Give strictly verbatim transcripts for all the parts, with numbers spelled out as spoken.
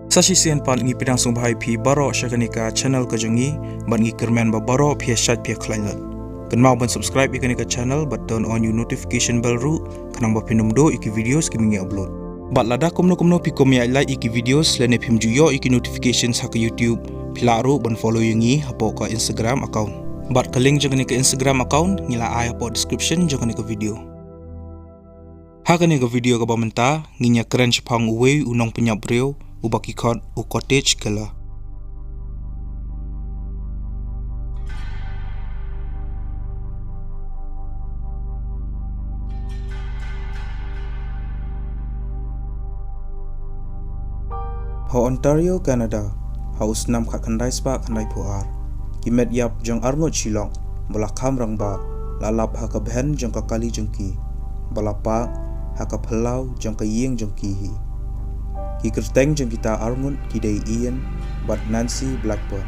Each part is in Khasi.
Sa shisien pat ngi pdiang sngewbha ïa phi baroh sha kane ka channel ka jong ngi, bad ngi kyrmen ba baroh phi ïa shait phi ïa khlaiñ lut. Kynmaw ban subscribe ïa kane ka channel bad turn on ïa u notification bell ruh, khnang ba phin ym duh ïa ki videos kiba ngi upload. Bad lada kumno kumno phi kum ïa like ïa ki videos lane phim ju ïoh ïa ki notifications ha ka YouTube, phi lah ruh ban follow ïa ngi hapoh ka Instagram account. Bad ka link jong kane ka Instagram account ngi la ai hapoh description jong kane ka video. Ha kane ka video kaba mynta, ngin ïa kren shaphang uwei u nongpynïap briew uba ki khot u Cottage Killer. Ha Ontario, Canada, ha u snem khatkhyndai spah khyndaiphew ar, ki met ïap jong arngut Shillong ba la kham rangbah la lap ha ka bhen jong ka kali jong ki ba la pah ha ka phyllaw jong ka ïing jong ki hi. Ki kyrteng jong kita arngut ki dei Ian bad Nancy Blackburn.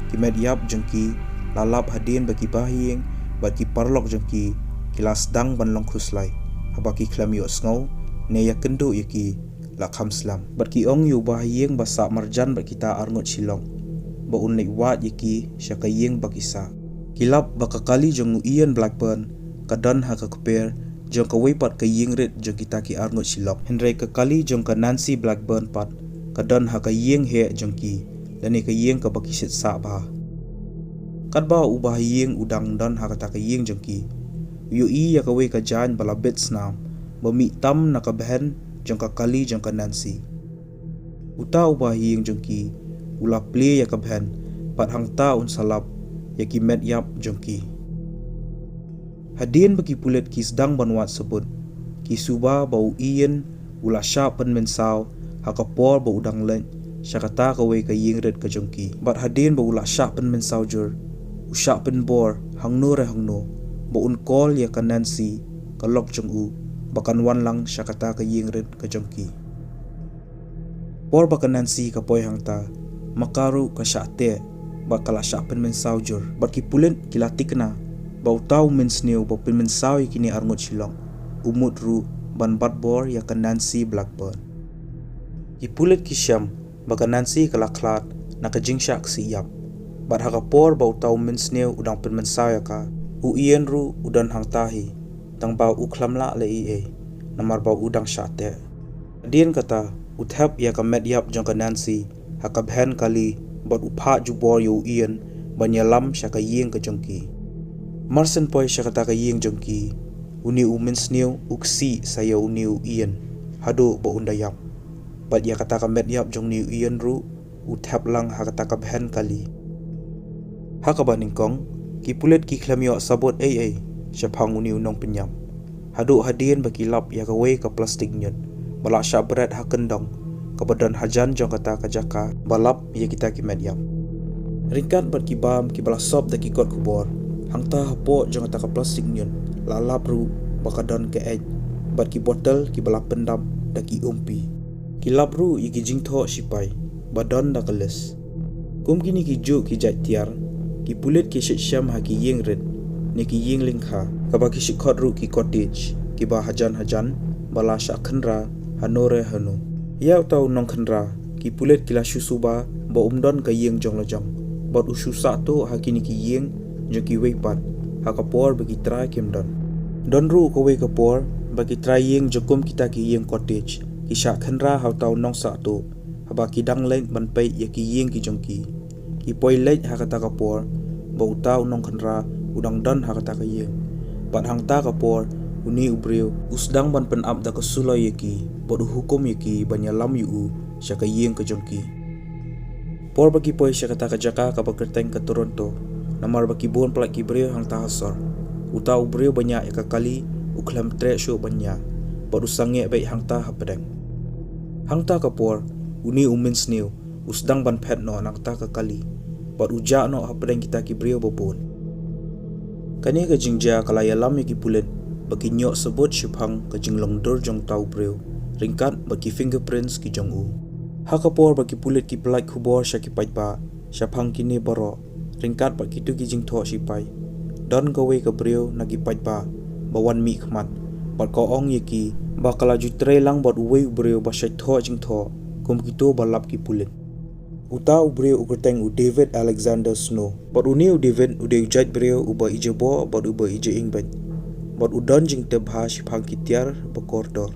Ki met ïap jong ki la lap hadien ba ki bahaïing bad ki paralok jong ki ki la sdang ban long khuslai haba ki khlem ïohsngew ne ïakynduh ïa ki la kham slem. Bad ki ong ïa u bahaïing ba sah marjan bad kita arngut Shillong ba un leit wad ïa ki sha ka ïing ba ki sah. Ki lap ba ka kali jong u Ian Blackburn ka don ha ka kper jong kawei pat ka ïing rit jong kita ki arngut Shillong, hynrei ka kali jong ka Nancy Blackburn pat ka don ha ka ïing heh jong ki, lane ka ïing kaba ki shait sah bha. Katba u bahaïing u dang don ha kata ka ïing jong ki, u ïohi ïa kawei ka jaiñ ba la bit snam ba mih tam na ka bhen jong ka kali jong ka Nancy. Uta u bahaïing jong ki u la plie ïa ka bhen bad hangta un sa lap ïa ki met ïap jong ki. Hadien ba ki pulit ki sdang ban wad sabut, ki suba ba u Ian u la shah pynmynsaw ha ka por ba u dang leit sha kata kawei ka ïing rit ka jong ki. Bad hadien ba u la shah pynmynsaw jur, u shah pynbor hangno re hangno ba un call ïa ka Nancy, ka lok jong u, ba kan wan lang sha kata ka ïing rit ka jong ki. Por ba ka Nancy ka poi hangta, ma ka ruh ka shah teh bad ka la shah pynmynsaw jur. Bad ki pulit ki la thikna ba uta u mynsniew ba pynmynsaw ïa kine arngut Shillong u mut ruh ban bat bor ïa ka Nancy Blackburn. Ki pulit ki shem ba ka Nancy ka la khlad na ka jingshah ksih ïap. Bad ha ka por ba uta u mynsniew u dang pynmynsaw ïa ka, u Ian ruh u don hangta hi, tang ba u khlem lah leh ei ei namar ba u dang shah teh. Hadien kata, u thep ïa ka met ïap jong ka Nancy ha ka bhen kali bad u phah jubor ïa u Ian ban ïalam sha ka ïing ka jong ki. Mar shen poi sha kata ka ïing jong ki, une u mynsniew u ksih sa ïa une u Ian haduh ba un da ïap. Bad ïa kata ka met ïap jong une u Ian ruh u thep lang ha kata ka bhen kali. Ha kaba nyngkong, ki pulit ki khlem ïoh sabut ei ei shaphang une u nongpynïap, haduh hadien ba ki lap ïa kawei ka plastik ñiut ba la shah bret ha kyndong, kaba don hajan jong kata ka jaka ba lap ïa kita ki met ïap. Ryngkat bad ki bam kiba la sop da ki kot khubor, hangta hapoh jong kata ka plastik ñiut la lap ruh ba ka don ka eit bad ki botel kiba la pyndap da ki umpi. Ki lap ruh ïa ki jingthoh shipai ba don da ka list. Kum kine ki juh ki jait tiar, ki pulit ki shait shem ha ki ïing rit ne ki ïing lyngkha, kaba ki shait khot ruh ki cottage, kiba hajan hajan ba la shah khynra hano re hano. Ïa uta u nongkhynra, ki pulit ki la shu suba ba um don ka ïing jong la jong bad u shu sah tuh ha kine ki ïing jong kiwei pat ha ka por ba ki trai kim don. Don ruh kawei ka por ba ki trai ïing jong kum kita ki ïing cottage ki shah khynra ha uta u nongsah tuh haba ki dang leit ban peit ïa ki ïing ki jong ki. Ki poi leit ha kata ka por ba uta u nongkhynra u dang don ha kata ka ïing. Bad hangta ka por une u briew u sdang ban pynap da ka suloi ïa ki bad u hukum ïa ki ban ïalam ïa u sha ka ïing ka jong ki. Por ba ki poi sha kata ka jaka kaba kyrteng ka Toronto, namar ba ki bun palat ki briew hangta ha sor, uta u briew ba ñiah ïa ka kali u khlem treh shuh ban ñiah bad u sangeh beit hangta hapdeng. Hangta ka por une u mynsniew u sdang ban phet noh nangta ka kali bad u jah noh hapdeng kita ki briew ba bun. Kane ka jingjia ka la ïalam ïa ki pulit ba kin ïoh sabut shaphang ka jinglong dur jong uta u briew ryngkat bad ki fingerprints ki jong u. Ha ka por ba ki pulit ki pyllait khubor sha ki paidbah shaphang kine baroh ryngkat bad kito ki jingthoh shipai, don kawei ka briew na ki paidbah ba wan mihkhmat bad ka ong ïa ki ba ka la ju trei lang bad uwei u briew ba shait thoh jingthoh kum kito ba lap ki pulit. Uta u briew u kyrteng u David Alexander Snow. Bad une u David u dei u jait briew uba ïeit bha bad uba ïeit bad u don jingtip ha shiphang ki tiar ba kordor.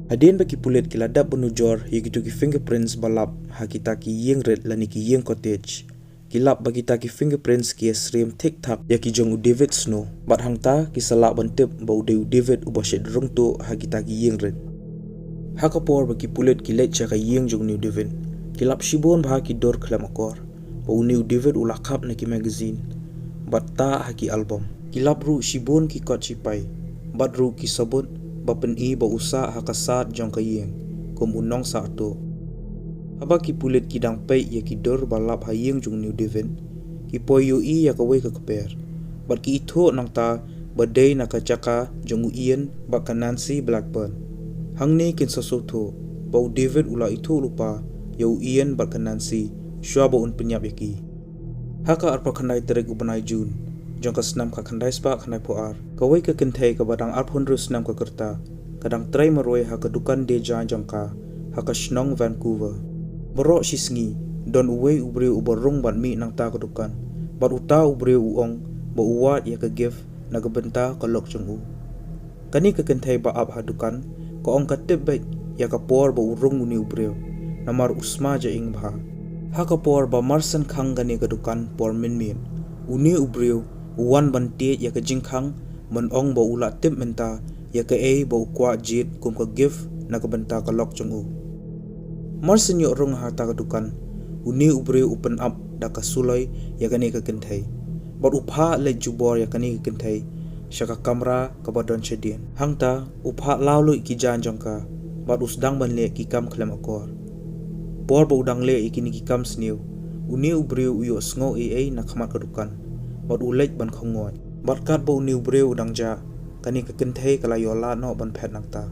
Hadien ba ki pulit ki la dep ban nujor ïa kito ki fingerprints ba lap ha kita ki ïing rit lane ki ïing cottage, ki lap ba kita ki fingerprints ki ïasyriem thik thak ïa ki jong u David Snow. Bad hangta ki sa lah ban tip ba u dei u David uba shait rung tuh ha kita ki ïing rit. Ha ka por ba ki pulit ki leit sha ka ïing jong une u David, ki lap shibun bha ki dur khlem akor ba une u David u la khap na ki magazine bad tah ha ki album. Ki lap ruh shibun ki kot shipai bad ruh ki sabut ba pyni ba u sah ha ka sat jong ka ïing kum u nongsah tuh. Haba ki pulit ki dang peit ïa ki dur ba lap ha ïing jong une u David, ki poi ïohi ïa kawei ka kper bad ki ithuh nangta ba dei na ka jaka jong u Ian bad ka Nancy Blackburn. Hangne kin sa sngewthuh ba u David u la ithuh lypa ïa u Ian bad ka Nancy shuwa ba un pynïap ïa ki. Ha ka arphew khyndai tarik u bnai Jun jong ka snem khatkhyndai spah khyndaiphew ar, kawei ka kynthei kaba dang arphew hynriew snem ka rta ka dang trei marwei ha ka dukan dejaiñ jong ka ha ka shnong Vancouver. Baroh shi sngi don uwei u briew uba rung ban mih nangta ka dukan, bad uta u briew u ong ba u wad ïa ka gift na ka bynta ka lok jong u. Kane ka kynthei ba ap ha dukan ka ong ka tip beit ïa ka por ba u rung une u briew, namar u sma jaïing bha. Ha ka por ba marsan khang kane ka dukan por mynmiet, une u briew u wan ban tied ïa ka jingkhang ban ong ba u la tip mynta ïa kaei ba u kwah jied kum ka gift na ka bynta ka lok jong u. Marsan ïoh rung ha kata ka dukan, une u briew u pynap da ka suloi ïa kane ka kynthei bad u phah leit jubor ïa kane ka kynthei sha ka kamra kaba don shadien. Hangta u phah law luid ki jaiñ jong ka bad u sdang ban leh ki kam khlem akor. Por ba u dang leh ïa kine ki kam sniew, une u briew u ïohsngew ei ei na khmat ka dukan bad u leit ban khongoi. Bad katba une u briew u dang jah, kane ka kynthei ka la ïoh lad noh ban phet nangta.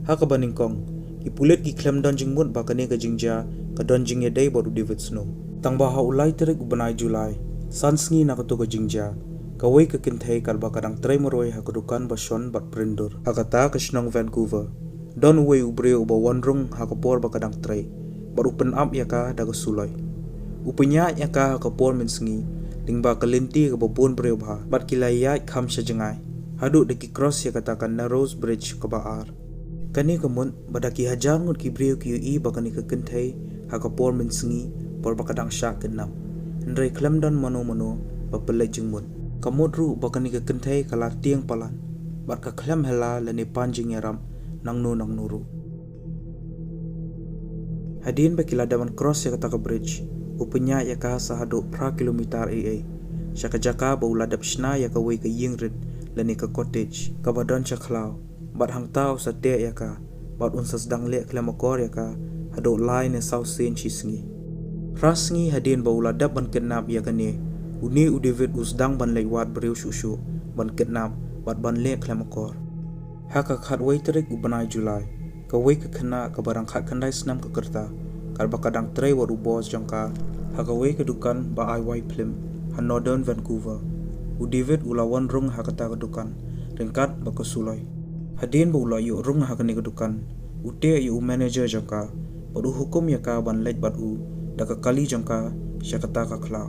Ha kaba nyngkong, ki pulit ki khlem don jingmut ba kane ka jingjia ka don jingïadei bad u David Snow. Tang ba ha u lai tarik u bnai July, san sngi na kato ka jingjia, kawei ka kynthei katba ka dang trei marwei ha ka dukan ba shon bad print dur ha kata ka shnong Vancouver, don uwei u briew uba wan rung ha ka por ba ka dang trei bad u pynap ïa ka da ka suloi. U pynïaid ïa ka ha ka por mynsngi lyngba ka lynti kaba bun briew bha bad ki la ïaid kham sha jngai haduh da ki cross ïa kata ka Narrows Bridge kaba ar. Kane ka mut ba da ki hajar ngut ki briew ki ïohi ba kane ka kynthei ha ka por mynsngi por ba ka dang shah kidnap, hynrei khlem don mano mano ba pynleit jingmut. Ka mut ruh ba kane ka kynthei ka la tieng palat bad ka khlem hela lane pan jingïarap nangno nangno ruh. Hadien ba ki la dep ban cross ïa kata ka bridge, u pynïaid ïa ka sa haduh phra kilometer ei ei sha ka jaka ba u la dep shna ïa kawei ka ïing rit lane ka cottage kaba don sha khlaw. Bad hangta u sa teh ïa ka bad un sa sdang leh khlem akor ïa ka haduh lai ne saw sien shi sngi. Phra sngi hadien ba u la dep ban kidnap ïa kane, une u David u sdang ban leit wad briew shuh shuh ban kidnap bad ban leh khlem akor. Ha ka khatwei tarik u bnai July, kawei ka khynnah kaba dang khatkhyndai snem ka rta, katba ka dang trei wat u boss jong ka ha kawei ka dukan ba ai wai phlim ha Northern Vancouver, u David u la wan rung ha kata ka dukan ryngkat bad ka suloi. Hadien ba u la ïoh rung ha kane ka dukan, u teh ïa u manager jong ka bad u hukum ïa ka ban leit bad u da ka kali jong ka sha kata ka khlaw,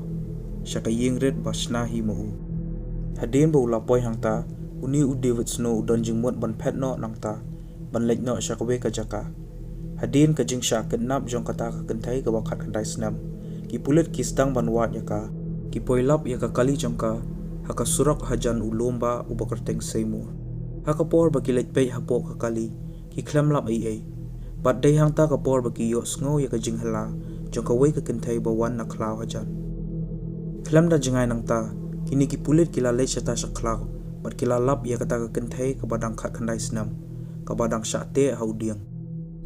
sha ka ïing rit ba shna hi ma u. Hadien ba u la poi hangta, une u David Snow u don jingmut ban phet noh nangta ban leit noh sha kawei ka jaka. Hadien ka jingshah kidnap jong kata ka kynthei kaba khatkhyndai snem, ki pulit ki sdang ban wad ïa ka. Ki poi lap ïa ka kali jong ka ha ka surok hajan u lum ba uba kyrteng Seymour. Ha ka por ba ki leit peit hapoh ka kali, ki khlem lap ei ei. Bad dei hangta ka por ba ki ïohsngew ïa ka jinghylla jong kawei ka kynthei ba wan na khlaw hajan. Khlem da jngai nangta, kine ki pulit ki la leit shata sha khlaw bad ki la lap ïa kata ka kynthei kaba dang khatkhyndai snem, kaba dang shah teh ha u dieng.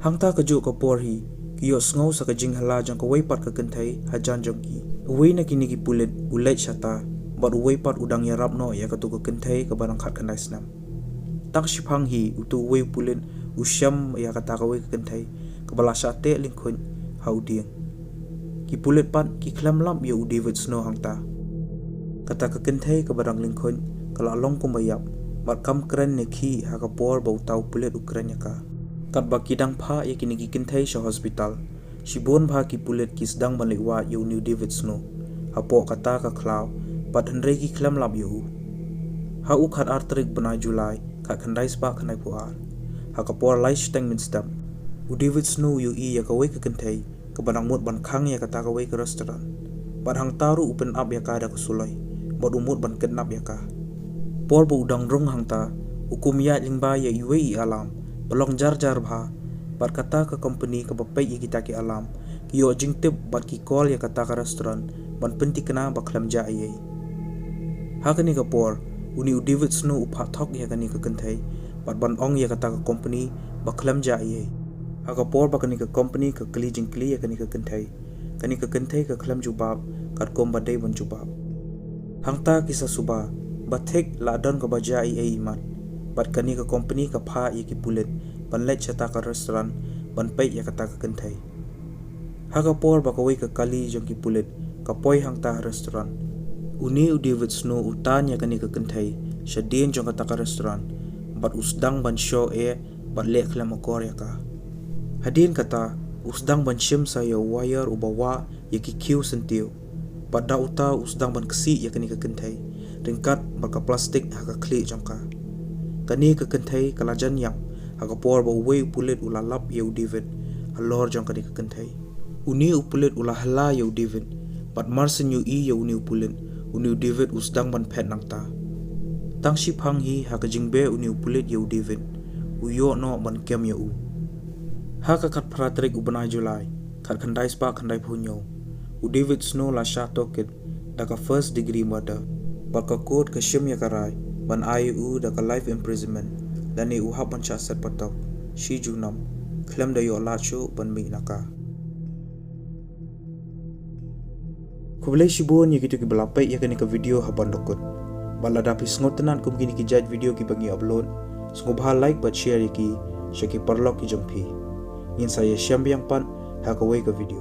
Hangta kajuh ka por hi, ki ïohsngew sa ka jinghylla jong kawei pat ka kynthei hajan jong ki. Uwei na kine ki pulit u leit shata bad uwei pat u dang ïarap noh ïa kato ka kynthei kaba dang khatkhyndai snem. Tang shiphang hi uto uwei u pulit u shem ïa kata kawei ka kynthei kaba la shah teh lyngkhuid ha u dieng. Ki pulit pat ki khlem lap ïa u David Snow hangta. Kata ka kynthei kaba dang lyngkhuid ka la long kumba ïap bad kam kren ne khih ha ka por ba uta u pulit u kren ïa ka. Katba ki dang phah ïa kine ki kynthei sha hospital, shibun bha ki pulit ki sdang ban leit wad ïa une u David Snow hapoh kata ka khlaw, bad hynrei ki khlem lap ïa u. Ha u khatar tarik bnai July, khatkhyndai spah khyndaiphew ar, ha ka por lai shiteng mynstep, u David Snow u ïohi ïa kawei ka kynthei kaba dang mut ban khang ïa kata kawei ka restaurant, bad hangta ruh u pynap ïa ka da ka suloi, bad u mut ban kidnap ïa ka. Por ba u dang rung hangta, u kum ïaid lyngba ïa iwei i alarm ba long jar jar bha, bad kata ka company kaba peit ïa kita ki alarm ki ïoh jingtip bad ki call ïa kata ka restaurant ban pynthikna ba khlem jia eiei. Ha kane ka por, une u David Snow u phah thok ïa kane ka kynthei, bad ban ong ïa kata ka company ba khlem jia eiei. Ha ka por ba kane ka company ka kylli jingkylli ïa kane ka kynthei, kane ka kynthei ka khlem jubab katkum ba dei ban jubab. Hangta ki sa suba ba thik la don kaba jia eiei imat, bad kane ka company ka phah ïa ki pulit ban leit shata ka restaurant ban peit ïa kata ka kynthei. Ha ka por ba kawei ka kali jong ki pulit ka poi hangta ha restaurant, une u David Snow u tan ïa kane ka kynthei shadien jong kata ka restaurant, bad u sdang ban shoh eh bad leh khlem akor ïa ka. Hadien kata, u sdang ban shim sa ïa u wire uba wah ïa ki khiew syntiew, bad da uta u sdang ban ksih ïa kane ka kynthei ryngkat bad ka plastik ha ka khlieh jong ka. Kane ka kynthei ka la jan ïap ha ka por ba uwei u pulit u la lap ïa u David halor jong kane ka kynthei. Une u pulit u la hylla ïa u David, bad mar syn ïohi ïa une u pulit, une u David u sdang ban phet nangta. Tang shiphang hi ha ka jingbeh une u pulit ïa u David, u ïoh noh ban kem ïa u. Ha ka khatphra tarik u bnai July, khatkhyndai spah khyndaiphew hynñiew, u David Snow la shah tohkit da ka first degree murder, bad ka court ka shim ïa ka rai ban ai u da ka life imprisonment, lane u hap ban shah set patok shi junom khlem da ïoh lad shuh ban mih na ka. Khublei shibun ïa kito kiba la peit ïa kane ka video haduh ban da kut. Bad lada phi sngewtynnad kum kine ki jait video kiba ngi upload, sngewbha like bad share ïa ki sha ki paralok ki jong phi. Ngin sa ïashem biang pat ha kawei ka video.